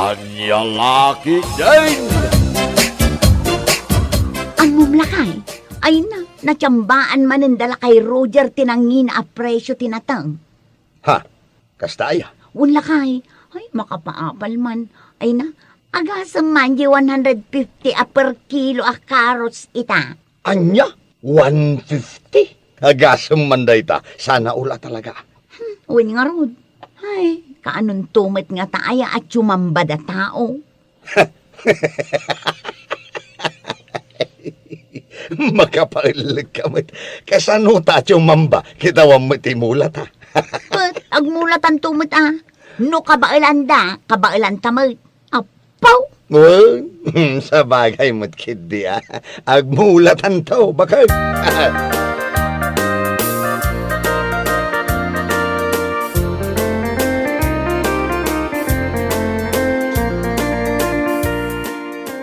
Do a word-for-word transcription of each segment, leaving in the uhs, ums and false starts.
Ania la ketdin? Ammom lakay, ay na, natiambaan manen da lakay Roger ti nangina a presio ti nateng. Ha? Kasta aya? Wen lakay, ay, makapaapal man. Ay na, agasem man di one hundred fifty a per kilo a carrots ita. Ania? One fifty? Agasem man dayta. Sana all a talaga. Hmm, wen ngarud. Ay, kaanonto met ngata aya a tiumamba da tao? Makapaellek ka met. Kasano ta a tiumamba? Ket awan met ti mulat, a. Ket agmulatanto met, a. No kabaelanda, kabaelanta met. Apo! Wen, sabagay met ketdi, a. Agmulatanto, baket.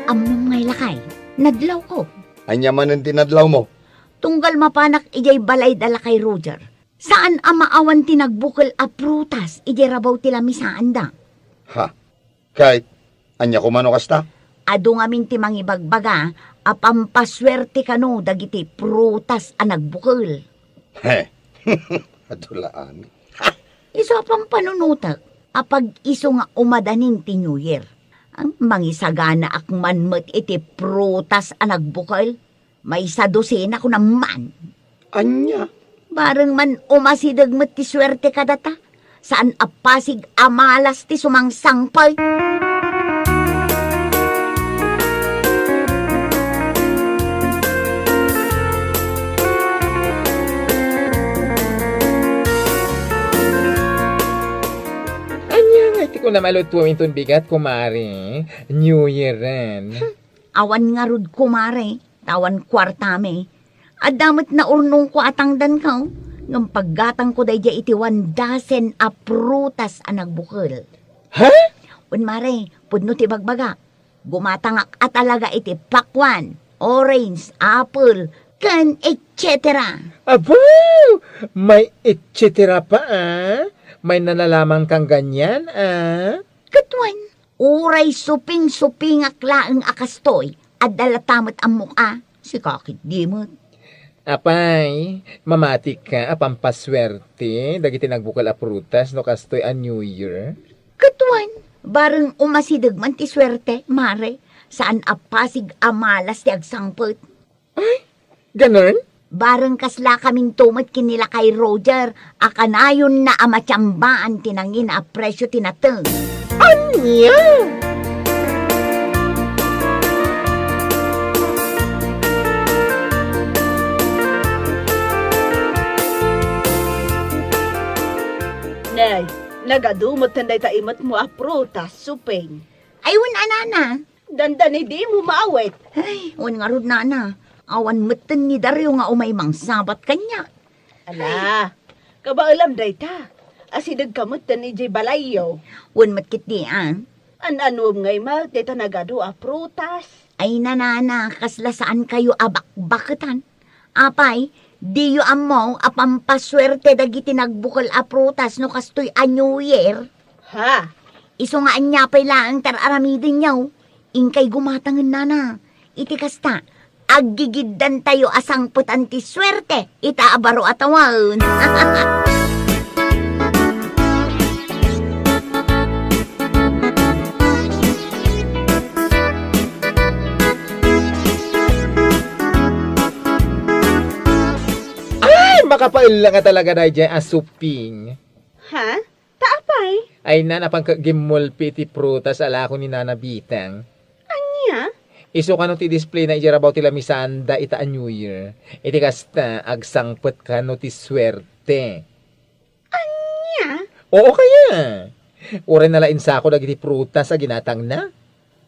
Ammom ngay lakay, nadlawko. Ania manen ti nadlawmo? Tunggal mapanak idiay balay da lakay Roger, saan a maawan ti nagbukel a prutas idiay rabaw ti lamisaanda. Ha? Ket ania koma no kasta? Adu ngamin ti mangibagbaga a pampasuerte kano dagiti prutas a nagbukel. He. Adu la amin. Ha! Isu a pampanunotek a pag-isu nga umadanin ti New Year. Ang mangisaganaak man met iti prutas a nagbukel. Maysa dosena kunam man. Ania? Bareng man umasideg met ti suerte kadata. Saan a pasig a malas ti sumangsangpet. Ania nga iti kunam a lutuem inton bigat, kumare? New Year-en. Hmm. Awan ngarud, kumare, ta awan kuartami. Adda met naurnongko a tangdanko, ngem paggatangko daydiay iti one dozen a prutas a nagbukel. Ha? Wen, mare, pudno ti bagbaga. Gumatangak a talaga iti pakwan, orange, apple, ken et cetera. Apo! May et cetera pa, a? May nalalaman kang ganyan, a? Ket wen, uray suping-supingak laeng a kastoy, adda latta met ammok a, sika ketdi met. Apay, mamatika a pampasuerte dagiti nagbukel a prutas no kastoy a New Year? Ket wen, bareng umasideg man ti suerte, mare, saan a pasig a malas ti agsangpet. Ay, ganun? Bareng kaslakaminto met ken ni lakay Roger a kanayonna a matiambaan ti nangina a presio ti nateng. Ania? Nay, nagadu metten dayta imetmo a prutas, suping. Ay, wen a, nana. Dandani dimo maawet. Ay, wen ngarud, nana. Awan metten ni Dario nga umay mangsabat kaniak. Ala, kabaelam dayta. Asidegka metten idiay balayyo. Wen met ketdi, a. An-anuem ngay met dayta nagadu a prutas? Ay, nana, kasla saankayo a bakbaketan. Apay, diyo ammo a pampasuerte dagiti nagbukel a prutas no kastoy a New Year? Ha? Isu nga ania pay laeng ti ar-aramidenyo? Inkay gumatangen, nana. Iti kasta, aggigiddantayo a sangpetan ti suerte ita a baro a tawen. Ay, makapaella nga talaga daydiay a suping. Ha? Ta apay? Ay, nana, apan ket gimmulpi iti prutas a lako ni Nana Bitang. Ania? Isu kano ti displayna idiay rabaw ti lamisanda ita a New Year. Iti kasta, agsangpet kano ti suerte. Ania? Oo kaya. Uray nalain sako dagiti prutas a ginatangna.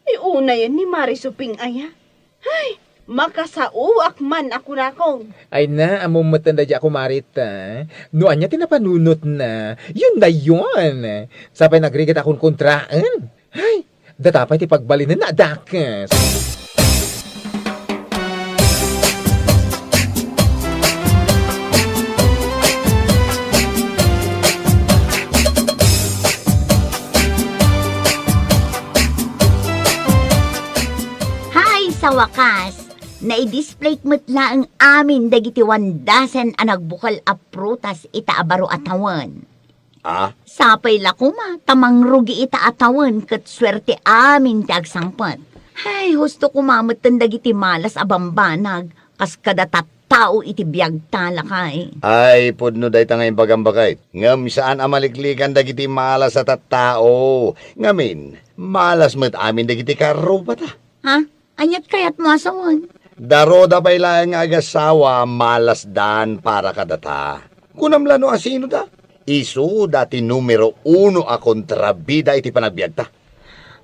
Iunayen ni Mari Suping aya? Ay, makasaoak man a kunakon. Ay na, ammom metten daydiay a kumare ta. No ania ti napanunotna, yun na yun. Sapay nagrigat a kunkontraen. Ay, data pay ti pagbalinenna a dakes. Ta wakas, naidisplay met laeng amin dagiti one dozen a nagbukel a prutas ita a baro a tawen. Ah? Sapay la koma ta mangrugi ita a tawen ket suerte amin ti agsangpet. Hay, husto koma metten dagiti malas a bambanag kas kada tattao iti biagta, lakay. Ay, pudno dayta nga imbagam, baket. Ngem saan a maliklikan dagiti malas a tattao. Ngamin, malas met amin dagiti karrubata. Ha? Aniat kayatmo a sawen? Daroda pay laeng nga agassawa, malasdan para kadata. Kunam la no asinoda? Isuda ti numero uno a kontrabida iti panagbiagta.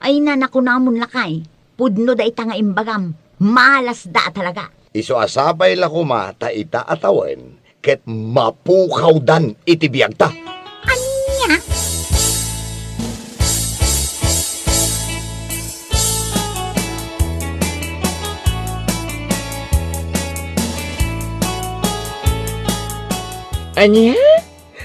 Ay, nakunamon, lakay. Pudno dayta nga imbagam. Malasda talaga. Isu a sapay la koma ta ita a tawen ket mapukawdan iti biagta. Ania? Ania?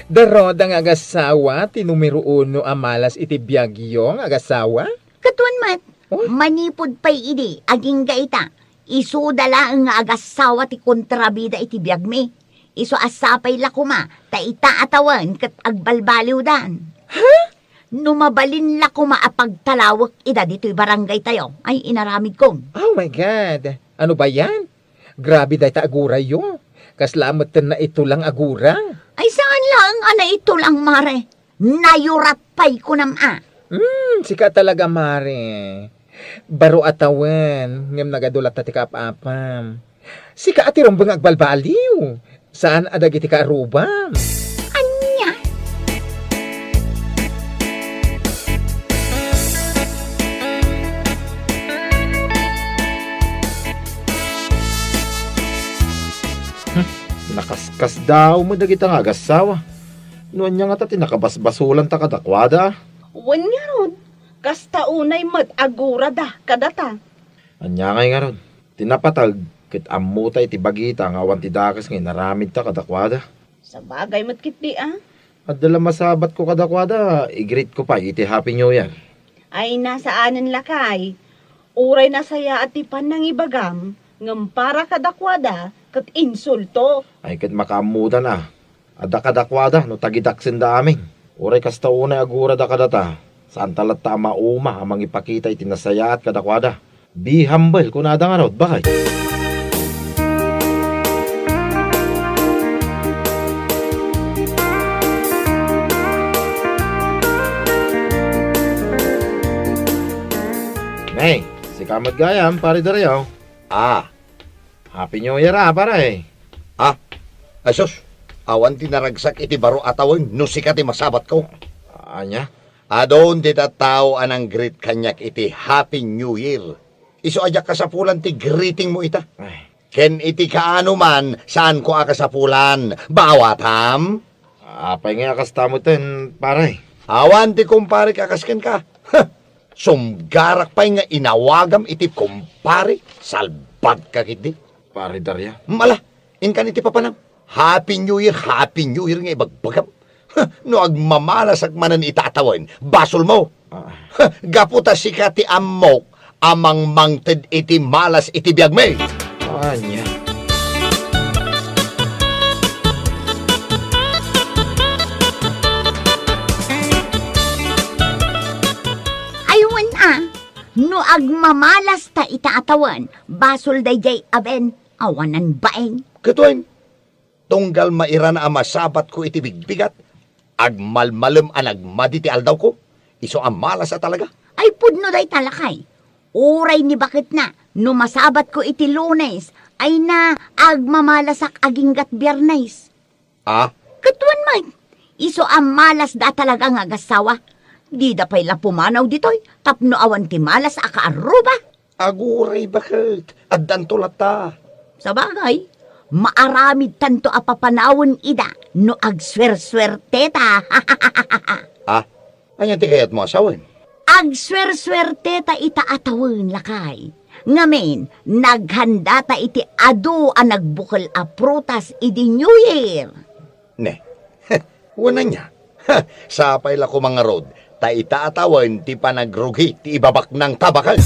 Daroda nga agassawa ti numero uno a malas iti biagyo nga agassawa? Katuan met, Oh? Manipud pay idi, agingga ita, isuda laeng nga agassawa ti kontrabida iti biagmi. Isu a sapay la koma, ta ita a tawen ket agbalbaliwdan. Ha? No mabalin la koma a pagtalawek ida ditoy barangay tayo, ay inaramidko. Oh my God! Ano ba yan? Grabe dayta agurayyo. Kasla metten naitulang agura. Ay, saan laeng a naitulang, mare? Nayurat pay kunam a. Hmm, sika talaga, mare. Baro a tawen, ngem nagadu latta ti kaap-apam. Sika a ti rumbeng agbalbaliw. Saan a dagiti kaarrubam. Ania? Hmm, nakaskasdaaw met dagita nga agassawa. No ania ngata ti nakabasbasolanta kadakuada? Wen ngarud, kasta unay met agurada kadata. Ania ngay ngarud? Ti napateg ket ammota iti bagita nga awan ti dakes nga inaramidta kadakuada. Sabagay met ketdi a. Adda la masabatko kadakuada, i-greet ko pay iti Happy New Year. Ay, saanen lakay. Uray nasayaat ti pannangibagam, ngem para kadakuada ket insulto. Ay, ket makaammodan a. Adda kadakuada no tagidaksenda amin. Uray kasta unay agurada kadata, saanta latta a mauma a mangipakita iti nasayaat kadakuada. Be humble, kunada ngarud, baket. Nay, sika met gayam, Pare Dario. Ah, Happy New Year a, pare. Ah, ay sus, awan ti naragsak iti baro a tawen no sika ti masabatko. Ania? Adun ti tattao a nang-greet kaniak iti Happy New Year. Isu a diak kasapulan ti greeting mo ita. Ay. Ken iti kaano man, saanko a kasapulan. Baawatam? Apay nga a kasta metten, pare? Awan ti kumparek a kas kenka. Huh! Sumgarak pay nga inawagam iti kumpare, salbagka ketdi. Pare Daria. Mala, inkan iti papanam. Happy New Year, Happy New Year nga ibagbagam. Huh, no agmamalasak manen ita a tawen, basolmo. Ah. Huh, gapu ta sika ti ammok a mangmangted iti malas iti biagmi. Ania? Ay, wen a, no agmamalasta ita a tawen, basol daydiay a ben, awanan bain. Ket wen, tunggal mairana a masabatko iti bigbigat, agmalmalem a nagmadi ti aldawko, isu a malas a talaga. Ay, pudno dayta, lakay. Uray ni baketna, no masabatko iti Lunes, ay na agmamalasak aginggat Biernes. Ah? Ket wen met, isu a malasda talaga nga agassawa. Dida pay la pumanaw ditoy tapno awan ti malas a kaarruba. Aguray baket, addanto latta. Sabagay, maaramidtanto a papanawen ida no agsuersuerteta. Ah, ania ti kayatmo a sawen? Agsuersuerteta ita a tawen, lakay. Ngamin, naghandata iti adu a nagbukel a prutas idi New Year. Ne. Wen ania? Sapay la koma ngarud, ta ita a tawen ti panagrugi ti ibabaknangta, baket.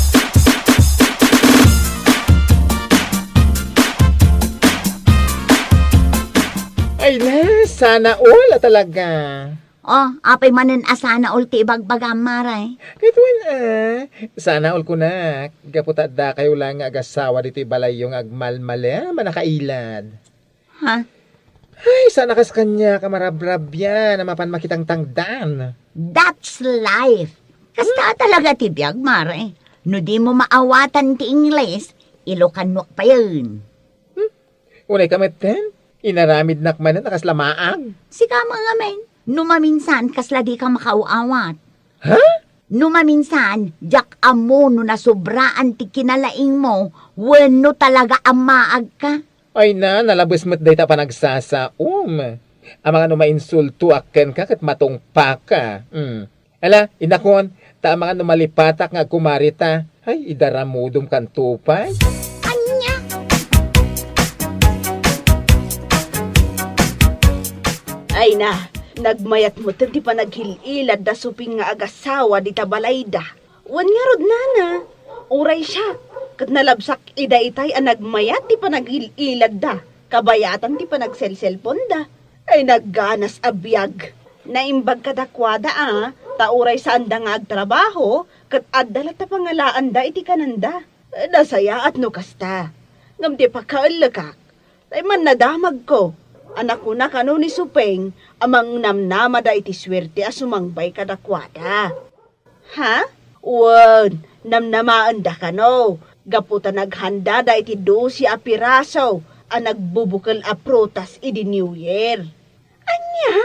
Ila, sana all a talaga. Oh, apay manen a sana all ti ibagbagam, Mare? Ket wen a, sana all kunak, gapu ta addakayo la nga agassawa ditoy balayyo nga agmalmalem a nakailad. Ha? Ay, saan a kas kaniak a marabrabian a mapan makitangtangdan. That's life. Kasta talaga ti biag, Mare. No dimo maawatan ti Ingles, Ilocanok payen. Hmm? Unay ka metten? Inaramidnak manen a kasla maag. Sika met ngamin, no maminsan kasla dika makaaw-awat. Ha? No maminsan, diak ammo no nasobraan ti kinalaingmo wenno talaga a maagka. Ay na, nalabes met dayta a panagsasaom. Amangan no mainsultoak kenka ket matungpaka. Hmm. Ala, inakon, ta amangan no malipatak nga agkumarita. Ay, idaramudom kanto pay. Ania? Ay na, nagmayat metten ti panaghil-ilad da Suping nga agassawa dita balayda. Wen ngarud, nana, uray siak, ket nalabsak ida itay a nagmayat ti panaghil-iladda, kabayatan ti panagselselponda. Ay, nagganas a biag. Naimbag kadakuada a, ta uray saanda nga agtrabaho, ket adda latta pangalaanda iti kananda. Nasayaat no kasta. Ngem ti pakaellekak, tay mannadamagko, a nakuna kano ni Suping a mangnamnamada iti suerte a sumangbay kadakuada. Ha? Wen, namnamaenda kano, gapu ta naghandada iti dose a piraso a nagbubukel a prutas idi New Year. Ania?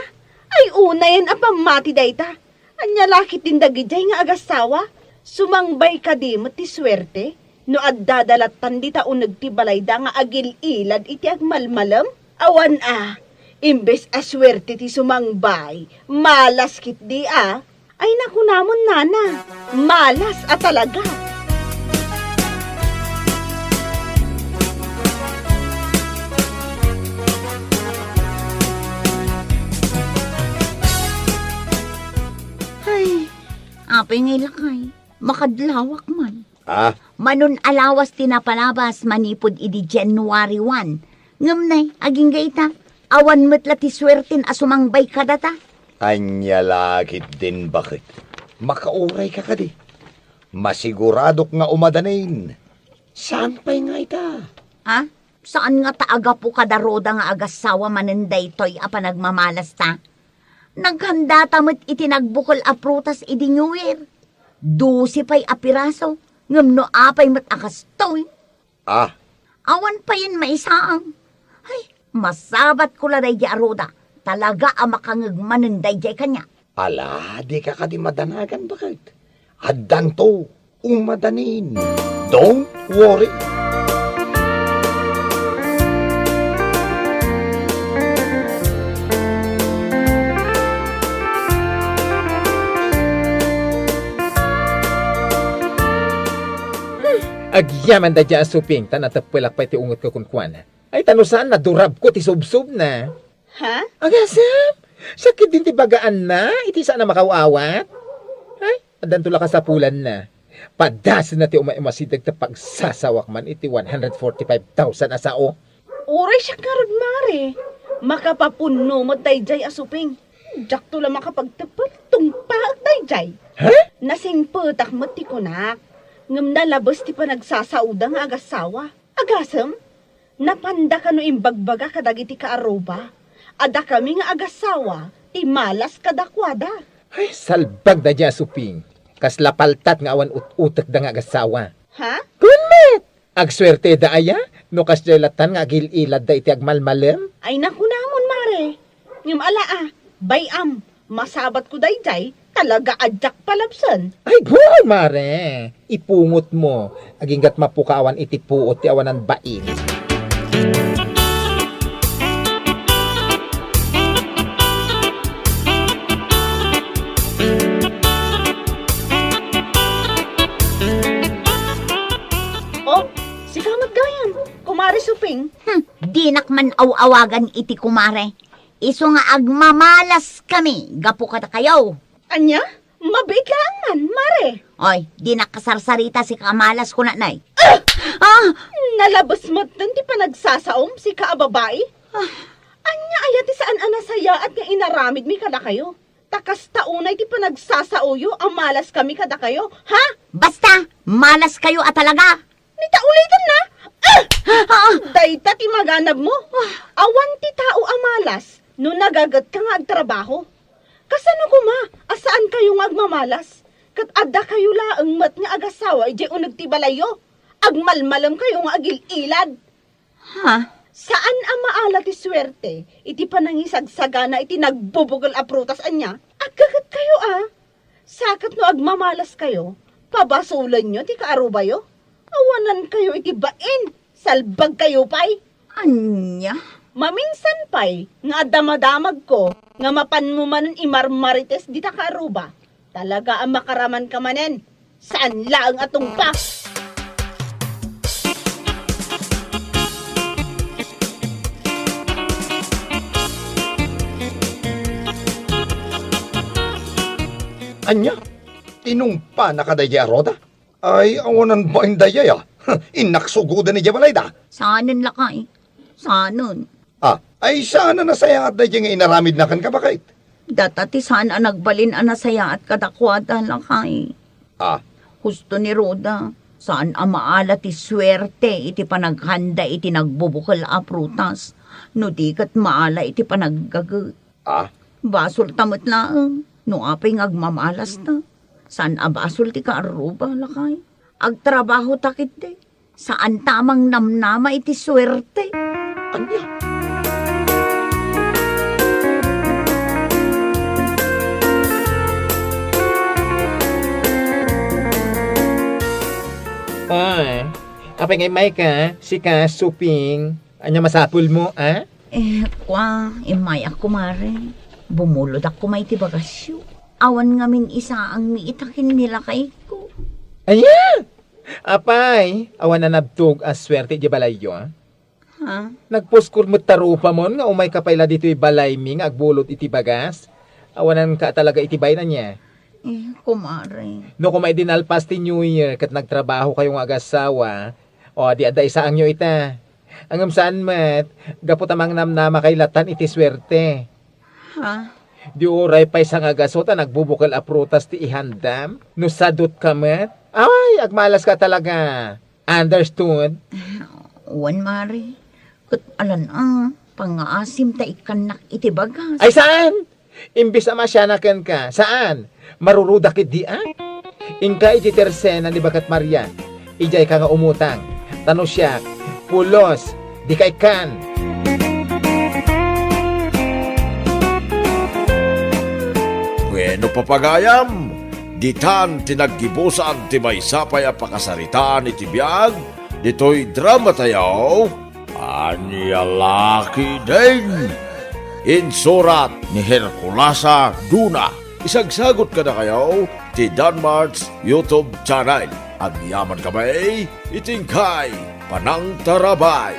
Ay, unayen a pammati dayta. Ania la ketdin dagidiay nga agassawa? Sumangbay kadi met ti suerte no addada lattan dita uneg ti balayda nga agil-ilad iti agmalmalem? Awan a, imbes a suerte ti sumangbay, malas ketdi a. Ay, nakunamon, nana, malas a talaga. Ay, apay ngay lakay, makadlawak man. Ah? Manon a lawas ti napalabas manipud idi January one. Ngem nay, agingga ita, awan met la ti suerten a sumangbay kadata. Ania la ketdin baket? Makaurayka kadi? Masiguradok nga umadanin. Saan pay nga ita? Ah? Saan nga ta agapu kada Roda nga agassawa manen daytoy a panagmamalasta? Naghandata met iti nagbukel a prutas idi New Year. Dose pay a piraso, ngem no apay met a kastoy? Ah. Awan payen maisaang. Ay, masabatko la daydiay a Roda. Talaga a makangeg manen daydiay kaniak. Ala, dika kadi madanagan, baket? Addanto, umadanin. Don't worry. Hmm, agyaman daydiay a Suping, ta nateppelak pay ti ungetko kenkuana. Ay, ta no saan, nadurabko ti subsobna. Ha? Agasem? Siak ketdin ti bagaanna iti saan a makaaw-awat? Ay, addanto la kasapulanna. Padasenna ti umay-umasideg ta pagsasawak man iti one hundred forty-five thousand a sao. Uray siak ngarud, Mare. Makapapunno met daydiay a Suping. Diakto la makapagteppel, tungpaek daydiay. Ha? Nasingpetak met ti kunak. Ngem nalabes ti panagsasaoda nga agassawa. Agasem? Napanda kano imbagbaga kadagiti kaaruba a dakami nga agassawa ti malas kadakuada. Ay, salbag daydiay a Suping. Kasla paltat nga awan ut-utekda nga agassawa. Ha? Kuan met! Agsuerteda aya no kasdiay lattan nga agil-iladda iti agmalmalem? Ay, nakunamon, Mare. Ngem ala a, bay-am, masabatko daydiay, talaga a diak palabsen. Ay, gun, Mare! Ipungotmo, aginggat mapukawan iti puot ti awanan bain. Oh, sika met gayam, Kumare Suping. Hmm, dinak man aw-awagan iti kumare. Isu nga agmamalas kami gapu kadakayo. Ania? Mabiit laeng man, Mare. Oy, dinak kasarsarita, sika a malas, kunanay. Ah! Ah! Nalabes metten ti panagsasaom, sika a babai. Ah. Ania Aya ti saan a nasayaat nga inaramidmi kadakayo. Ta kasta unay ti panagsasaoyo a malaskami kadakayo, ha? Basta, malaskayo a talaga! Ni ta ulitan na! Ah! Ah! Dayta ti maganabmo. Awan ti tao a malas no nagagetka nga agtrabaho. Kasano koma a saankayo nga agmamalas ket addakayo laeng met nga agasawa idiay uneg ti balayyo? Agmalmalemkayo nga agil-ilad. Ha? Saan a maala ti suerte iti panangisagsagana iti nagbubukel a prutas ania? Aggagetkayo a. Sa ket no agmamalaskayo, pabasolenyo ti kaarubayo. Awanankayo iti bain, salbagkayo pay. Ania? Maminsan pay nga adda madamagko nga mapanmo manen imarmarites dita kaaruba. Talaga a makaraman ka manen. Saan laeng a tungpa? Ania? Tinungpa na kadaydiay a ruda? Ay, awanan bain daydiay a. Innak sugoden idiay balayda. Saanen lakay. Saanen. Ah, ay saan a nasayaat daydiay nga inaramidna kenka, baket? Data ti saan a nagbalin a nasayaat kadakuada, lakay. Ah. Husto ni Roda, saan a maala ti suerte iti panaghanda iti nagbubukel a prutas, no di ket maala iti panaggaget. Ah? Basolta met laeng, no apay nga agmamalasta. Saan a basol ti kaarruba, lakay. Agtrabahota ketdi. Saanta a mangnamnama iti suerte. Ania? Ah, apay nga immayka, sika, Suping? Ania masapulmo, a? Eh, kua, immayak, kumare. Bumulodak koma iti bagasyo. Awan ngamin isaangmi ita ken ni lakayko. Ania? Apay, awan a nabtog a suerte idiay balayyo? Ha? Nagpuskol met ta rupamon nga umayka pay la ditoy balaymi nga agbulod iti bagas? Awananka talaga iti bain ania? Eh, kumare. No koma idi nalpas ti New Year ket nagtrabahokayo nga agasawa, o, di adda isaangyo ita. Ngem saan met, gapu ta mangnamnamakay latan iti suerte. Ha? Di uray pay sangagaso ta nagbubukel a prutas ti ihandam? No sadutka met? Ay, agmalaska talaga. Understood? Wen, Mare. Ket alan a, pangngaasim ta ikkannak iti bagas. Ay, saan? Imbes a masiana kenka, saan? Maruruda ketdi a? Inka iti tersena ni Baket Marian, idiayka nga umutang. Ta no siak, pulos, dika ikkan. Bueno, papagayam, ditan ti naggibusan ti maysa pay a pakasaritaan iti biag ditoy drama tayo. Ania la ketdin? Insurat ni Herculasa Duna. Isagsagut kadakayo ti Danmart's YouTube channel. Agyaman kami iti inkay panangtarabay.